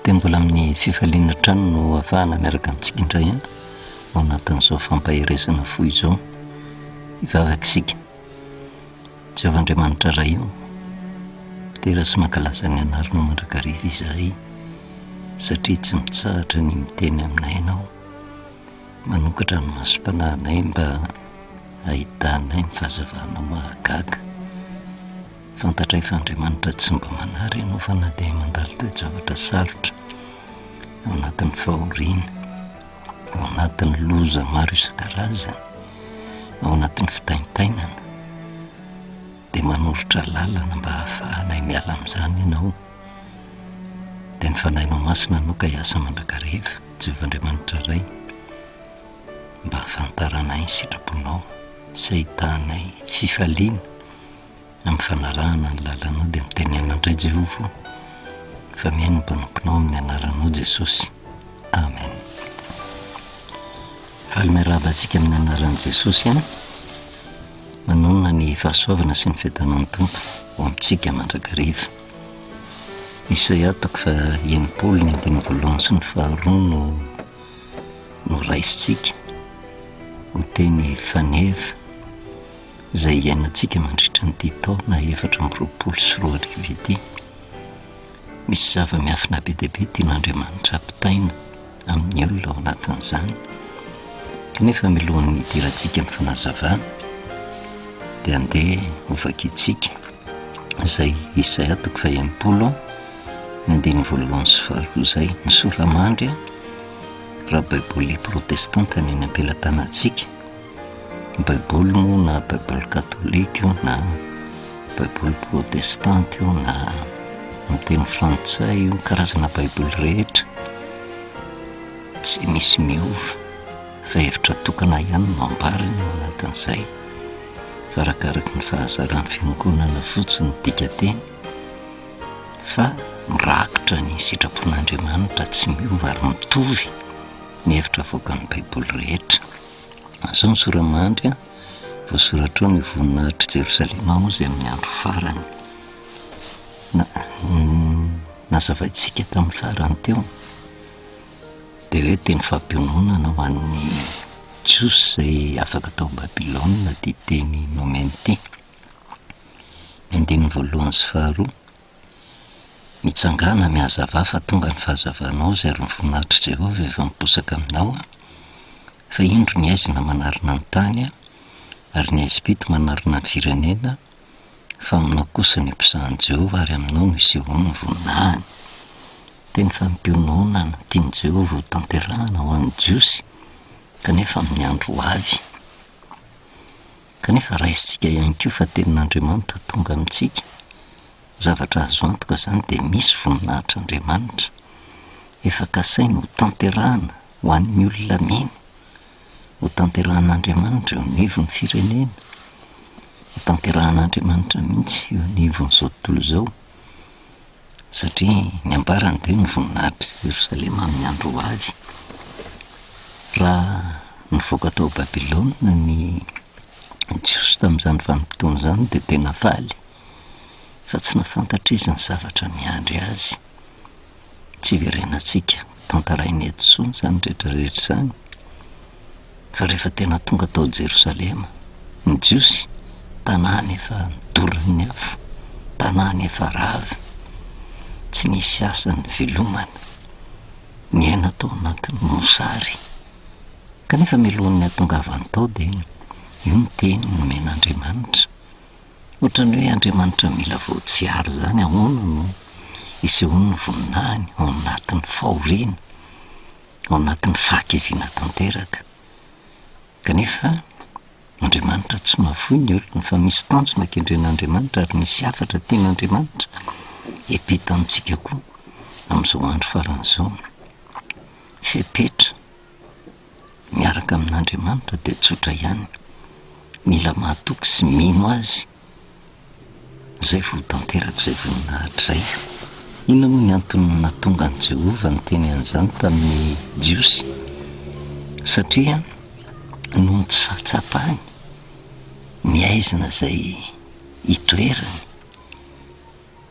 Dia mbola amin'ny fifaliana hatrany no ahafahana miaraka amintsika indray an, ao anatin'izao fampaherezana fo izao. Hivavaka isika. Jehovah Andriamanitra Ray o, midera sy mankalaza ny anaranao mandrakariva izahay, satria tsy mitsahatra ny miteny aminay Ianao. Manokatra ny masom-panahinay mba hahitanay ny fahazavanao mahagaga. Fantatray fa Andriamanitra tsy mba manary Ianao fa na dia mandalo toe-javatra sarotra ao anatin'ny fahoriana, ao anatin'ny loza maro isan-karazany, ao anatin'ny fitaintainana, dia manoritra lalana mba hahafahanay miala amin'izany Ianao. Dia ny Fanahinao Masina no ka hiasa mandrakariva, Jehovah Andriamanitra Ray, mba hahafantaranay ny sitraponao sy hahitanay fifaliana Amin'ny fanarahana ny lalanao dia mitenena indray Jehovah o, fa mihaino ny mpanomponao amin'ny anaranao Jesosy. Amen. Faly miarahaba antsika amin'ny anaran'i Jesosy an. Manonona ny fahasoavana sy ny fiadanan'ny Tompo ho amintsika mandrakariva. Isaia toko faha 60 ny andininy voalohany sy ny faharoa no noraisintsika ho teny faneva izay iainantsika mandritra an'ity taona 2024 ity. Misy zava-miafina be dia be tian'Andriamanitra hampitaina amin'ny olona ao anatin'izany. Kanefa milohan'ny hidirantsika amin'ny fanazavana dia andeha hovakintsika izay Isaia toko faha-60 ny andininy voalohany sy faharoa izay. Ny sora-mandry raha Baiboly protestanta ny eny am-pelatanantsika. Baiboly moa na baiboly katolika io na baiboly protestanta io na amin'ny teny frantsay io, karazana baiboly rehetra tsy misy miova fa hevitra tokana ihany no ambarany ao anatin'izay fa arakaraky ny fahazaran'ny fiangonana fotsiny ny dikanteny fa mirakitra ny sitrapon'Andriamanitra tsy miova ary mitovy ny hevitra avoakan'ny baiboly rehetra. Izao ny sora-mandry an, voasoratra ao ny voninahitr'i Jerosalema hozy amin'ny andro farany. Na, nazavaintsika tamin'ny farany teo, dia hoe teny fampiononana ho an'ny Jiosy izay afaka tao Babylona ity teny nomeny ity. Ny andininy voalohany sy faharoa, Mitsangàna, mihazavà, fa tonga ny fahazavanao, izay ary ny voninahitr'i Jehovah efa miposaka aminao. Fa indro ny haizina manarona ny tany, ary ny haizim-pito manarona ny firenena, fa aminao kosa no iposahan'i Jehovah, ary aminao no isehoany ny voninahiny. Teny fampiononana tian'i Jehovah hotanterahana ho an'ny Jiosy, kanefa amin'ny andro ho avy. Kanefa raisintsika ihany koa fa Tenin'Andriamanitra tonga amintsika, zavatra azo antoka izany dia misy voninahitr'Andriamanitra efa kasainy ho tanterahana ho an'ny olona mino, ho tanterahan'Andriamanitra eo anivon'ny firenena, ho tanterahan'Andriamanitra mihitsy eo anivon'izao tontolo izao. Satria ny ambarany dia ny voninahitr'i Jerosalema amin'ny andro ho avy. Raha nivoaka tao Babylona ny Jiosy tamin'izany vanim-potoana izany dia tena faly, fa tsy nahafantatra izy ny zavatra miandry azy. Tsy hiverenantsika tantaraina eto intsony izany rehetra rehetra izany. Fa rehefa tena tonga tao Jerosalema ny Jiosy, tanàna efa nodoran'ny afo, tanàna efa rava, tsy nisy asa nivelomana, niaina tao anatin'ny mosary. Kanefa mialohan'ny hahatongavany tao dia io ny teny nomen'Andriamanitra. Ohatran'ny hoe Andriamanitra mila voatsiary izany, ahoana no isehoan'ny voninahiny ao anatin'ny fahoriana. ao anatin'ny fahakiviana tanteraka. Kanefa Andriamanitra tsy mahafoy ny olony fa misy tanjona kendren'Andriamanitra ary misy hafatra tian'Andriamanitra hiampita amintsika koa amin'izao andro farany izao. Fepetra miaraka amin'Andriamanitra dia tsotra ihany, mila mahatoky sy mino Azy. Izay vao tanteraka izay voninahitra izay. Inona moa ny antony nahatonga an'i Jehovah niteny an'izany tamin'ny Jiosy? Satria noho ny tsy fahatsapany ny haizina izay itoerany,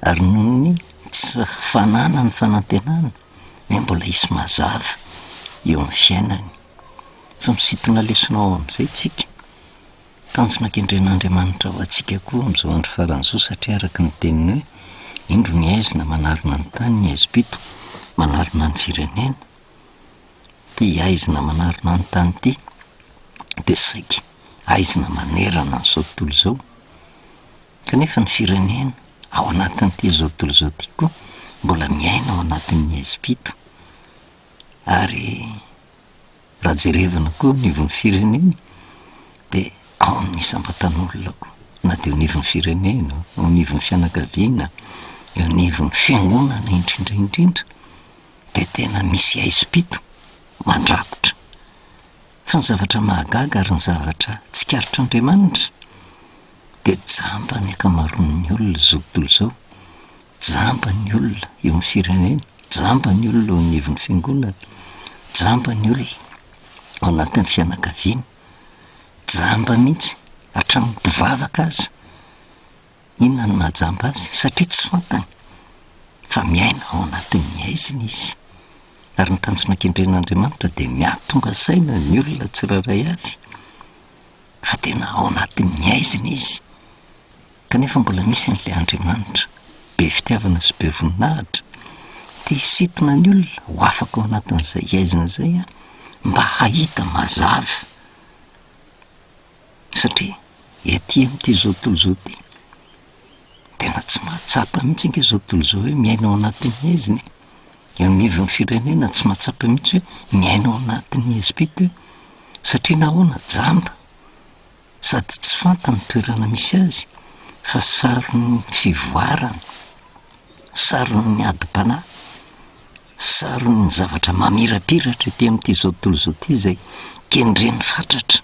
ary noho ny tsy fananany fanantenana. Hoe mbola hisy mazava eo amin'ny fiainany. Fa misintona lesona ao amin'izay tsika. Tanjona kendren'Andriamanitra ho antsika koa amin'izao andro farany izao satria araka ny teniny hoe, Indro ny haizina manarona ny tany, ny haizim-pito manarona ny firenena. Ity haizina manarona ny tany ity dia saiky haizina manerana an'izao tontolo izao. Kanefa ny firenena ao anatin'ity izao tontolo izao ity koa mbola miaina ao anatin'ny haizim-pito. Ary raha jerevana koa anivon'ny firenena dia ao amin'ny isam-batan'olona koa, na dia eo anivon'ny firenena, eo anivon'ny fianakaviana, eo anivon'ny fiangonana indrindra indrindra dia tena misy haizim-pito mandrakotra. Fa ny zavatra mahagaga ary ny zavatra tsikaritr'Andriamanitra dia jamba ny ankamaroan'ny olona izao tontolo izao, jamba ny olona eo amin'ny firenena, jamba ny olona eo anivon'ny fiangonana, jamba ny olona ao anatin'ny fianakaviana, jamba mihitsy hatramin'ny mpivavaka aza. Inona no mahajamba azy? Satria tsy fantany fa miaina ao anatin'ny haizina izy. Ary ny tanjona kendren'Andriamanitra dia mihatonga saina ny olona tsirairay avy fa tena ao anatin'ny haizina izy. Kanefa mbola misy an'ilay Andriamanitra be fitiavana sy be voninahitra te hisintona ny olona ho afaka ao anatin'izay haizina izay mba hahita mazava. Satria ety amin'ity izao tontolo izao ity, tena tsy mahatsapa mihitsy ange izao tontolo izao hoe miaina ao anatin'ny haizina e. Eo anivon'ny firenena tsy mahatsapa mihitsy hoe miaina ao anatin'ny haizim-pito e. Satria nahoana? Jamba sady tsy fantany ny toerana misy azy fa saron'ny fivoarana, saron'ny adim-panahy, saron'ny zavatra mamirapiratra ety amin'ity izao tontolo izao ity izay kendreny fatratra.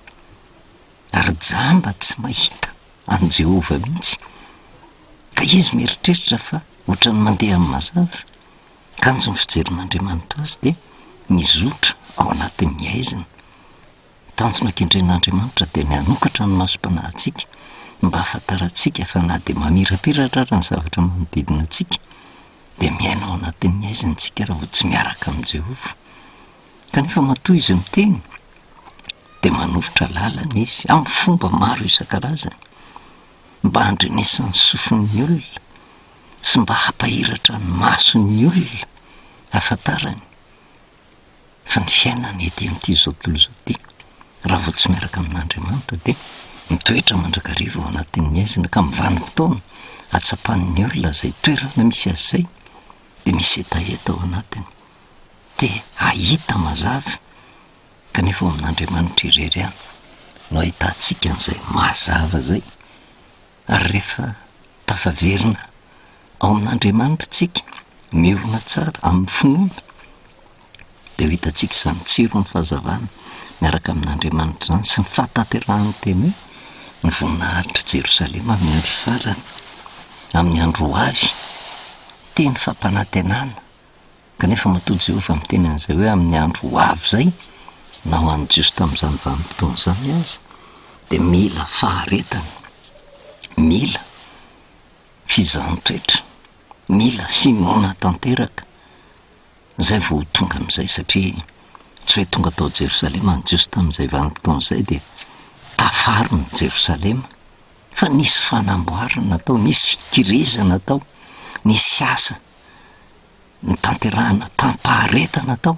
Ary jamba tsy mahita an'i Jehovah mihitsy, ka izy mieritreritra fa ohatran'ny mandeha amin'ny mazava, kanjo ny fijerin'Andriamanitra azy dia mizotra ao anatin'ny haizina. Ny tanjona kendren'Andriamanitra dia ny hanokatra ny masom-panahintsika mba hahafantarantsika fa na dia mamirapiratra ary ny zavatra manodidina antsika, dia miaina ao anatin'ny haizina isika raha vao tsy miaraka amin'i Jehovah. Kanefa matoa izy miteny, dia manoritra lalana izy amin'ny fomba maro isan-karazany mba handrenesan'ny sofin'ny olona sy mba hampahiratra ny mason'ny olona hahafantarany fa ny fiainana ety amin'ity izao tontolo izao ity raha vao tsy miaraka amin'Andriamanitra dia mitoetra mandrakariva ao anatin'ny haizina ka amin'ny vanim-potoana hatsapan'ny olona izay toerana misy azy izay dia misy hetaheta ao anatiny te hahita mazava Kanefa ao amin'Andriamanitra irery ihany no ahitantsika an'izay mazava izay, ary rehefa tafaverina ao amin'Andriamanitra isika, miorina tsara amin'ny finoana, dia ho hitantsika izany tsiron'ny fahazavana miaraka amin'Andriamanitra izany sy ny fahatanterahan'ny teny hoe ny voninahitr'i Jerosalema amin'ny andro farany, amin'ny andro ho avy, teny fampanantenana. Kanefa matoa Jehovah miteny an'izay hoe amin'ny andro ho avy izay, na ho an'ny Jiosy tamin'izany vanim-potoana izany aza, dia mila faharetana, mila fizahan-toetra, mila finoana tanteraka, izay vao ho tonga amin'izay, satria tsy hoe tonga tao Jerosalema ny Jiosy tamin'izay vanim-potoana izay dia tafarina Jerosalema, fa nisy fanamboarana tao, nisy fikirizana tao, nisy asa notanterahina tamim-paharetana tao,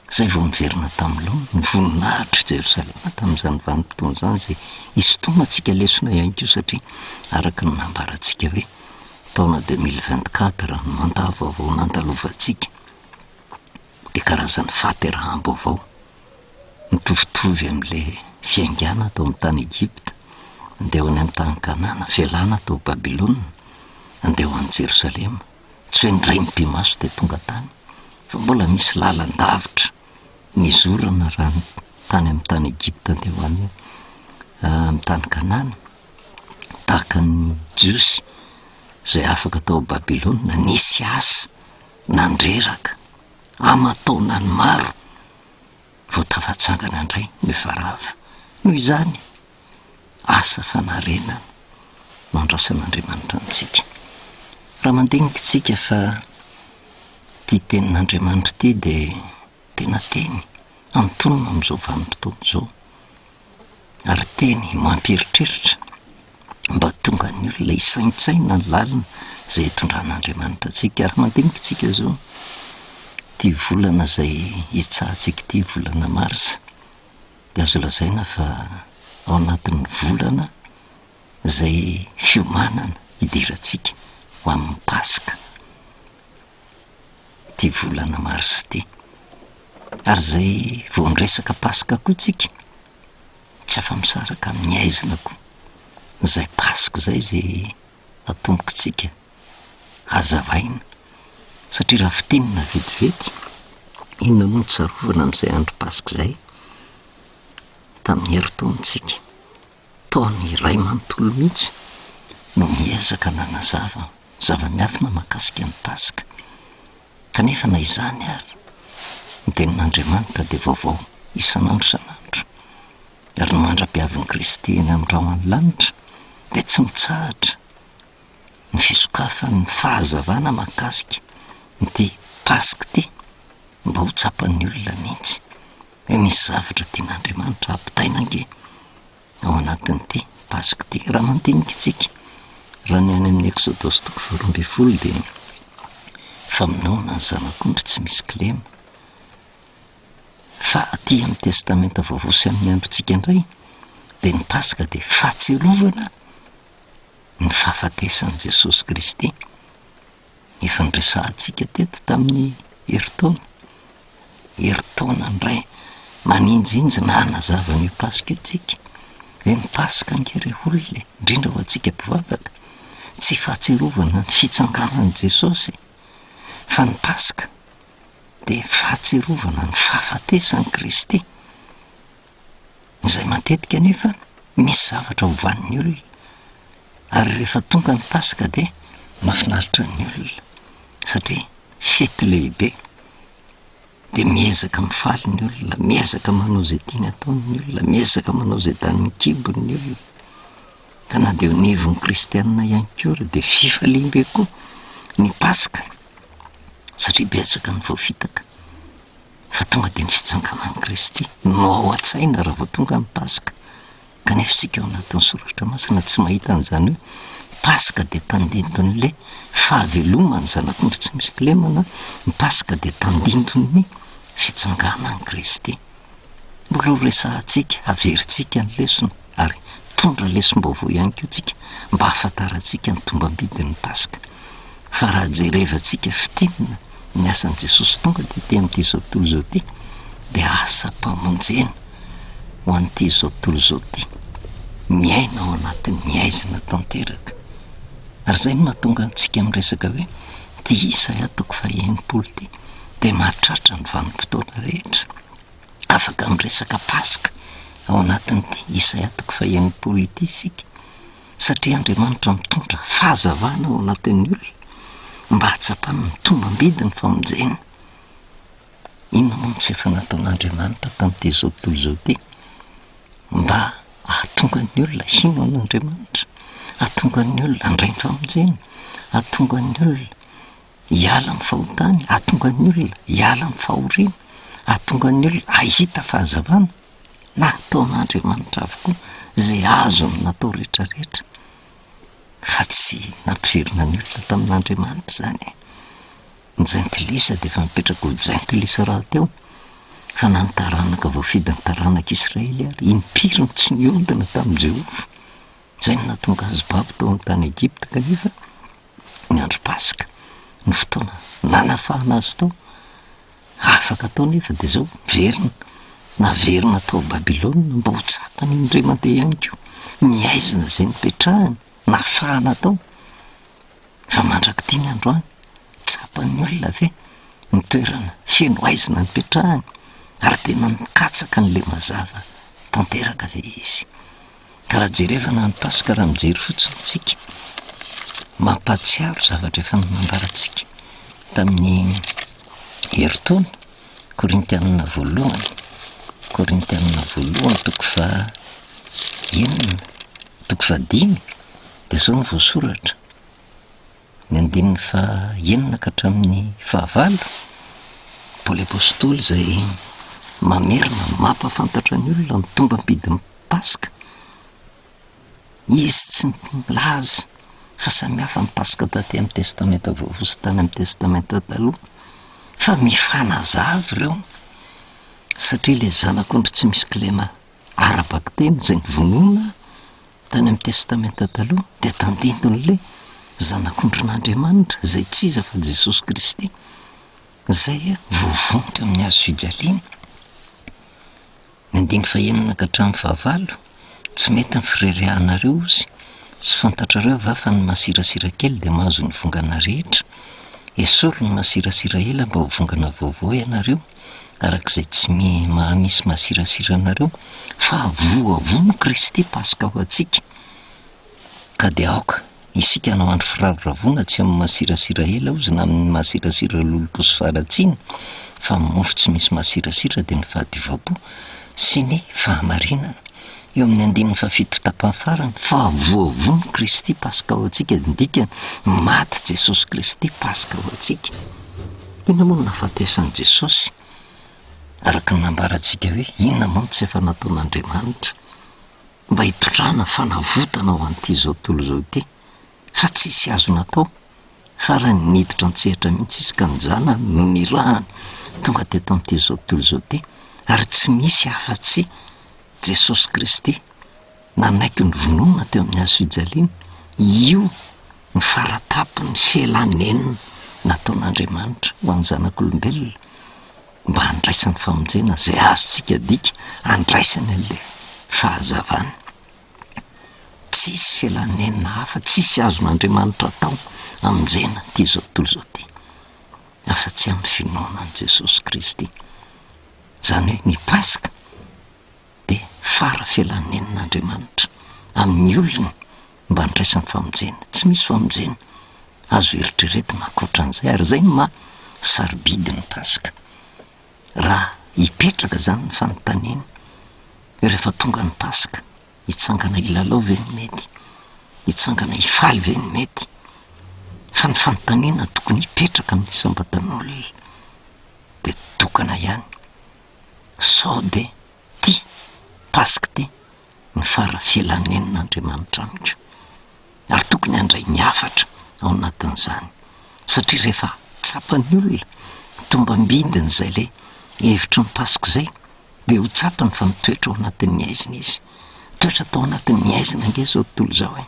izay vao niverina tamin'ny laoniny, ny voninahitr'i Jerosalema tamin'izany vanim-potoana izany, izay hisintomantsika lesona ihany koa satria araka ny nambarantsika hoe taona 2024 ny mandat vaovao nandalovantsika dia karazan'ny fahateraham-baovao mitovitovy amin'ilay fiaingàna tao amin'ny tany Egypta, andeha ho any amin'ny tany Kanana, fialana tao Babylona, andeha ho any Jerosalema. Tsy hoe indray mipi-maso dia tonga tany, fa mbola misy lalan-davitra nizorana raha ny tany amin'ny tany Egypta andeha ho any amin'ny tany Kanana, tahaka ny Jiosy izay afaka tao Babylona, nisy asa nandreraka aman-taonany maro vao tafatsangana indray no efa rava. Noho izany, asa fanarenana no andrasan'Andriamanitra antsika. Raha mandinika isika fa Ity tenin'Andriamanitra ity dia tena teny antonona amin'izao vanim-potoana izao, ary teny mampieritreritra mba hahatonga ny olona hisaintsaina ny lalina izay itondran'Andriamanitra antsika. Ary mandinika isika izao ity volana izay hitsahantsika ity, volana marsa, dia azo lazaina fa ao anatin'ny volana izay fiomanana hidirantsika ho amin'ny Paska ity volana marsa ity. Ary izay vao miresaka Paska koa tsika, tsy afa-misaraka amin'ny haizina koa. Izay Paska izay izay atombokitsika hazavaina, satria raha fintinina vetivety, inona moa no tsarovana amin'izay andro Paska izay? Tamin'ny herintaona tsika. Taona iray manontolo mihitsy no niezaka nanazava zava-miafina mahakasika ny Paska. Kanefa na izany ary, ny Tenin'Andriamanitra dia vaovao isan'andro isan'andro, ary ny mandra-piavin'i Kristy eny amin'ny rahon'ny lanitra dia tsy mitsahatra ny fisokafan'ny fahazavana mahakasika ity Paska ity mba ho tsapan'ny olona mihitsy hoe misy zavatra tian'Andriamanitra hampitaina ange ao anatin'ity Paska ity. Raha mandinika isika, raha ny any amin'ny Eksodosy toko faharoa ambin'ny folo dia famonoana ny zanak'ondry tsy misy kilema. Fa aty amin'ny Testamenta Vaovao sy amin'ny androntsika indray dia ny Paska dia fahatsiarovana ny fahafatesan'i Jesosy Kristy. Efa niresahantsika teto tamin'ny herintaona, herintaona indray maninjinjy na hanazava an'io Paska io tsika, hoe ny Paska ange re olona e, indrindra ho antsika mpivavaka, tsy fahatsiarovana ny fitsanganan'i Jesosy e, fa ny Paska dia fahatsiarovana ny fahafatesan'i Kristy. Izay matetika anefa misy zavatra hovan'ny olona, ary rehefa tonga ny Paska dia mahafinaritra ny olona satria fety lehibe, dia miezaka mifaly ny olona, miezaka manao izay tiany atao ny olona, miezaka manao izay danin'ny kibony ny olona. Ka na dia eo anivon'ny kristianina ihany koa ary dia fifaliam-be koa ny Paska satria betsaka ny voafitaka. Fa tonga dia ny fitsanganan'i Kristy no ao an-tsaina raha vao tonga ny Paska. Kanefa isika ao anatin'ny Soratra Masina tsy mahita an'izany hoe Paska dia tandindon'ilay fahaveloman'ny Zanak'ondry tsy misy kilemana, ny Paska dia tandindon'ny fitsanganan'i Kristy. Mbola ho resahantsika, haverintsika ny lesona ary mitondra lesom-baovao ihany koa tsika mba hahafantarantsika ny tombam-bidin'ny Paska. Fa raha jerevantsika fintinina ny asan'i Jesosy tonga tety amin'ity izao tontolo izao ity dia asam-pamonjena ho an'ity izao tontolo izao ity. Miaina ao anatin'ny haizina tanteraka. Ary izay no mahatonga antsika miresaka hoe ity Isaia toko faha-enimpolo ity dia mahatratra ny vanim-potoana rehetra. Afaka miresaka Paska ao anatin'ity Isaia toko faha-enimpolo ity isika, satria Andriamanitra mitondra fahazavana ao anatin'ny olona mba hahatsapany ny tombam-bidy ny famonjena. Inona moa no tsy efa nataon'Andriamanitra tamin'ity izao tontolo izao ity mba hahatonga ny olona hino an'Andriamanitra, hahatonga ny olona handray ny famonjena, hahatonga ny olona hiala amin'ny fahotany, hahatonga ny olona hiala amin'ny fahoriana, hahatonga ny olona hahita fahazavana? Nataon'Andriamanitra avokoa izay azony natao rehetra rehetra, fa tsy nampiverina ny olona tamin'Andriamanitra izany e. Ny jentilisa dia efa nipetraka ho jentilisa rahateo, fa na ny taranaka voafidin'ny taranak'Israely ary, impiry no tsy niodina tamin'i Jehovah. Izay no nahatonga azy babo tao amin'ny tany Egypta, kanefa ny andro Paska no fotoana nanafahana azy tao. Afaka atao nefa dia izao, miverina, naverina tao Babylona mba ho tsapany indray mandeha ihany koa ny haizina izay nipetrahany, nafahana tao. Fa mandrak'ity ny androany, tsapan'ny olona ve ny toerana feno haizina nipetrahany ary tena mikatsaka an'ilay mazava tanteraka ve izy? Ka raha jerevana ny Paska, raha mijery fotsiny isika, mampahatsiaro zavatra efa nambarantsika tamin'ny herintaona, Korintianina voalohany, Korintianina voalohany toko faha enina, toko faha dimy, dia izao no voasoratra. Ny andininy faha-enina ka hatramin'ny fahavalo, Paoly Apostoly izay mamerina mampahafantatra ny olona ny tombam-bidin'ny Paska. Izy tsy milaza fa samy hafa ny Paska taty amin'ny Testamenta Vaovao sy tany amin'ny Testamenta Taloha, fa mifanazava ireo satria ilay Zanak'ondry tsy misy kilema ara-bakiteny izay novonoina tany amin'ny Testamenta Taloha dia tandindon'ilay Zanak'ondrin'Andriamanitra izay tsy iza fa Jesosy Kristy izay voavono teo amin'ny hazo fijaliana. Ny andininy fahenina ka hatramin'ny fahavalo, Tsy mety ny fireriahanareo ozy, tsy fantatrareo va fa ny masirasira kely dia mahazo ny vongana rehetra? Esory ny masirasira ela mba ho vongana vaovao ianareo, araka izay tsy maha-misy masirasira anareo, fa voavono Kristy Paska ho antsika. Ka dia aoka isika hanao andro firavoravoana tsy amin'ny masirasira ela ozy na amin'ny masirasira lolompo sy faharatsiana, fa amin'ny mofo tsy misy masirasira dia ny fahadiovam-po sy ny fahamarinana. Eo amin'ny andininy fahafito tapany farany, fa voavono Kristy Paska ho antsika, ny dikany, maty Jesosy Kristy Paska ho antsika. Inona moa no nahafatesan'i Jesosy? Araka ny nambarantsika hoe inona moa no tsy efa nataon'Andriamanitra mba hitondrana fanavotana ho an'ity izao tontolo izao ity, fa tsisy azo natao. Farany niditra an-tsehatra mihitsy izy ka ny Zanany no nirahany tonga teto amin'ity izao tontolo izao ity, ary tsy misy afa-tsy Jesosy Kristy nanaiky ny vonoina teo amin'ny hazo fijaliana, io ny faratampony fialanenina nataon'Andriamanitra ho an'ny zanak'olombelona mba handraisany famonjena izay azontsika adika handraisany an'ilay fahazavana. Tsisy fialanenina hafa, tsisy azon'Andriamanitra atao hamonjena ity izao tontolo izao ity afa-tsy amin'ny finoana an'i Jesosy Kristy. Izany hoe ny Paska dia fara fialanenina Andriamanitra amin'ny olony mba handraisany famonjena. Tsy misy famonjena azo eritreretina ankoatran'izay, ary izay no maha sarobidy ny Paska. Raha hipetraka izany ny fanontaniana, rehefa tonga ny Paska, hitsangana hilalao ve no mety? Hitsangana hifaly ve no mety? Fa ny fanontaniana tokony hipetraka amin'ny isam-batan'olona dia tokana ihany, sao dia ity Paska ity ny fara fialanenina Andriamanitra amiko? Ary tokony handray ny hafatra ao anatin'izany, satria rehefa tsapan'ny olona ny tombam-bidin'izay ilay hevitry ny Paska izay, dia ho tsapany fa mitoetra ao anatin'ny haizina izy. Mitoetra tao anatin'ny haizina ange izao tontolo izao e.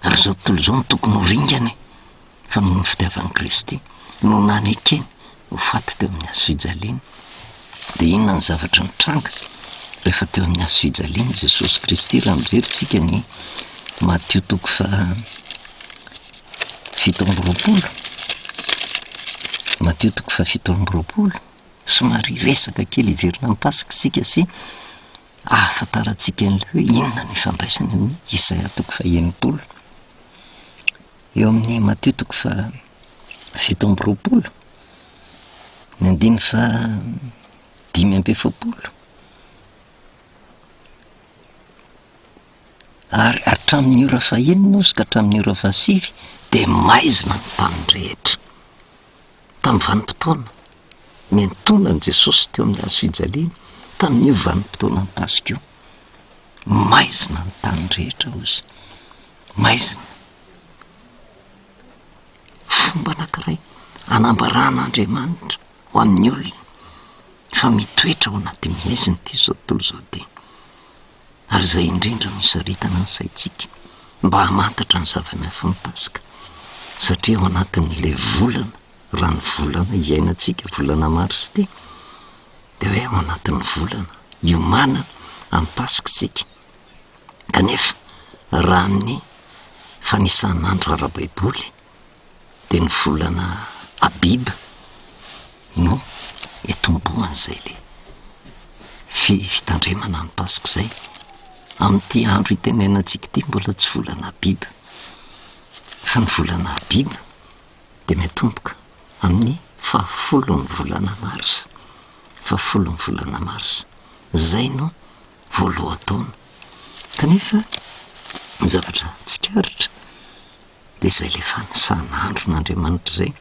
Ary izao tontolo izao no tokony ho ringana e. Fa noho ny fitiavan'i Kristy no nanekeny ho faty teo amin'ny hazo fijaliana. Dia inona ny zavatra nitranga rehefa teo amin'ny hazo fijaliana Jesosy Kristy? Raha mijery tsika ny Matio toko faha 27, Matio toko faha 27, somary hiresaka kely hiverina amin'ny Paska isika sy ahafantarantsika an'ilay hoe inona ny ifandraisany amin'ny Isaia toko faha 60. Eo amin'ny Matio toko faha 27, ny andininy faha 45, ary hatramin'ny ora fahenina ozy ka hatramin'ny ora fahasivy dia maizina ny tany rehetra. Tamin'ny vanim-potoana niantonan'i Jesosy teo amin'ny hazo fijaliana, tamin'io vanim-potoanan'ny Paska io, maizina ny tany rehetra ozy. Maizina. Fomba anankiray anambaran'Andriamanitra ho amin'ny olona fa mitoetra ao anatin'ny haizina ity izao tontolo izao ity. Ary izay indrindra no isaritana ny saintsika mba hamantatra ny zava-miafin'ny Paska, satria ao anatin'ilay volana, raha ny volana iainantsika, volana marsa ity, dia hoe ao anatin'ny volana iomanana amin'ny Paska isika. Kanefa, raha ny fanisan'andro ara-baiboly, dia ny volana Abib no itomboan'izay le fitandremana ny Paska izay. Amin'ity andro itenenantsika ity mbola tsy volana Abib, fa ny volana Abib dia miatomboka amin'ny fahafolon'ny volana Marsa, fahafolon'ny volana Marsa. Izay no voalohan-taona. Kanefa ny zavatra tsikaritra dia. Dia izay ilay fanisan'andron'Andriamanitra izay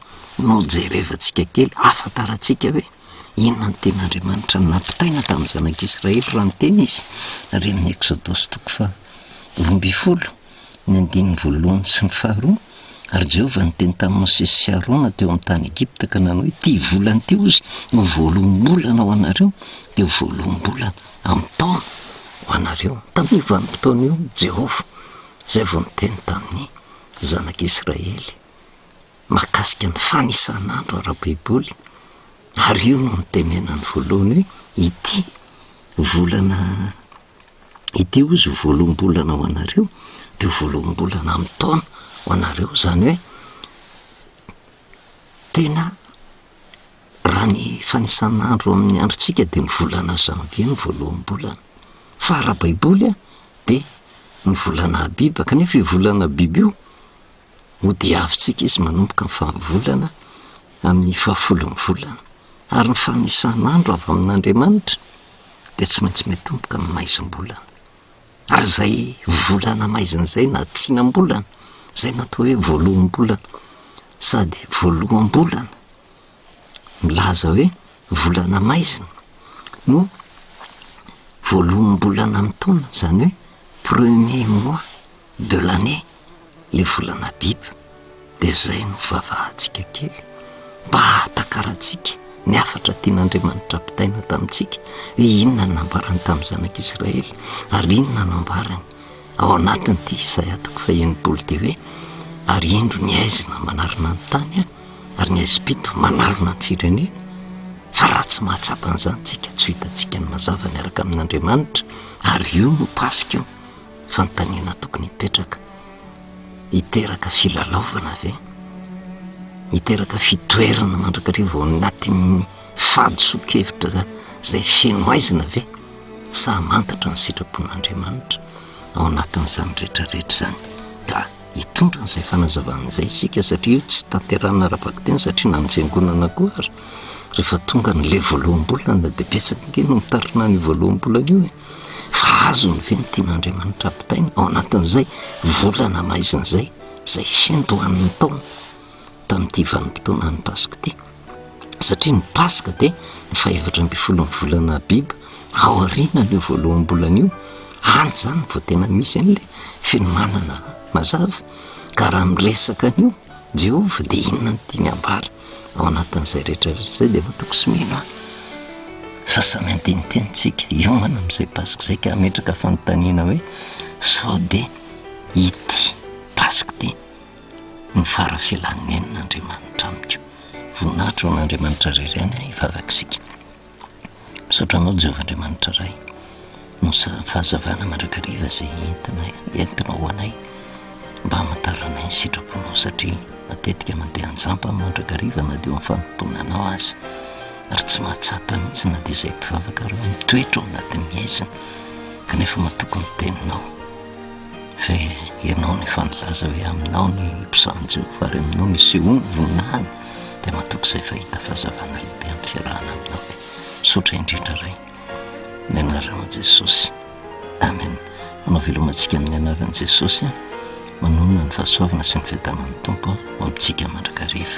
no jerevantsika kely, ahafantarantsika hoe inona ny tenin'Andriamanitra nampitaina tamin'ny zanak'Israely raha niteny izy ary amin'ny Eksodosy toko faha 12, ny andininy voalohany sy ny faharoa, Ary Jehovah niteny tamin'i Mosesy sy Arona teo amin'ny tany Egypta ka nanao hoe, Ity volana ity, hozy, no voaloham-bolana ho anareo, dia ho voaloham-bolana amin'ny taona ho anareo. Tamin'io vanim-potoana io, Jehovah, izay vao niteny tamin'ny zanak'Israely mahakasika ny fanisan'andro ara-baiboly, ary io no nitenenany voalohany hoe, Ity volana Ity hozy ho voaloham-bolana ho anareo, dia ho voaloham-bolana amin'ny taona ho anareo. Izany hoe tena raha ny fanisan'andro amin'ny androntsika dia ny volana janvier no voaloham-bolana. Fa ara-baiboly dia ny volana Abiba, kanefa io volana Abiba io hodiavintsika izy manomboka ny fahavolana amin'ny fahafolon'ny volana. Ary ny fanisan'andro avy amin'Andriamanitra dia tsy maintsy mitomboka ny maizim-bolana. Ary izay volana maizina izay na tsinam-bolana, izay no atao hoe voaloham-bolana, sady voaloham-bolana milaza hoe volana maizina no voaloham-bolana amin'ny taona, izany hoe premier mois de l'année. le volana Abib dia zay no vavahantsika kely mba hahatakarantsika ny hafatra tian'Andriamanitra ampitaina tamintsika hoe inona no nambarany tamin'ny zanak'Israely ary inona no ambarany ao anatin'ity Isaia toko faha-60 dia hoe ary indro ny aizina manarona ny tany ary ny aizim-pito manarona ny firenena fa raha tsy mahatsapa an'izany tsika tsy ho hitantsika ny mazava miaraka amin'Andriamanitra ary io no Paska io Fanontaniana tokony hipetraka, hiteraka filalaovana ve? Hiteraka fitoerana mandrakariva ao anatin'ny fahadisoan-kevitra izay feno haizina ve? Sa hamantatra ny sitrapon'Andriamanitra ao anatin'izany rehetrarehetra izany? Ka hitondra an'izay fanazavana izay isika satria io tsy tanterahina ara-bakiteny satria na ny fiangonana koa ary rehefa tonga ny le voaloham-bolana dia betsaka ange no mitarina an'io voaloham-bolana io e. Fa azony ve ny tian'Andriamanitra ampitaina ao anatin'izay volana maizina izay, izay fiandohan'ny taona tamin'ity vanim-potoanan'ny Paska ity? Satria ny Paska dia ny fahefatra ambin'ny folon'ny volana Abiba, aorianan'io voaloham-bolana io, any izany vao tena misy an'ilay fiomanana mazava. Ka raha miresaka an'io Jehovah dia inona no tiany ambara ao anatin'izay rehetra rehetra izay dia matoky sy mino aho fa samy andinin-teny tsika hiomana amin'izay Paska izay ka hametraka fanontaniana hoe sao dia ity Paska ity no fara fialan'ny nenina Andriamanitra amiko. Voninahitra ho an'Andriamanitra irery ihany hivavaka isika. Misaotra Anao Jehovah Andriamanitra Ray noho ny fahazavana mandrakariva izay entina entinao ho anay mba hamantaranay ny sitraponao satria matetika mandeha an-jampa mandrakariva na dia eo amin'ny fanompoana Anao aza ary tsy mahatsapa mihitsy na dia izay mpivavaka ary hoe mitoetra ao anatin'ny haizina kanefa matoky ny teninao fa ianao no efa nilaza hoe aminao ny mpisahan'i Jehovah ary aminao ny isehoan'ny voninahiny dia matoky izay fa hita fahazavana lehibe amin'ny fiarahana aminao dia misaotra indrindra Ray ny anaranao Jesosy Amen manao veloma antsika amin'ny anaran'i Jesosy manonona ny fahasoavana sy ny fiadanan'ny Tompo ho amintsika mandrakariva.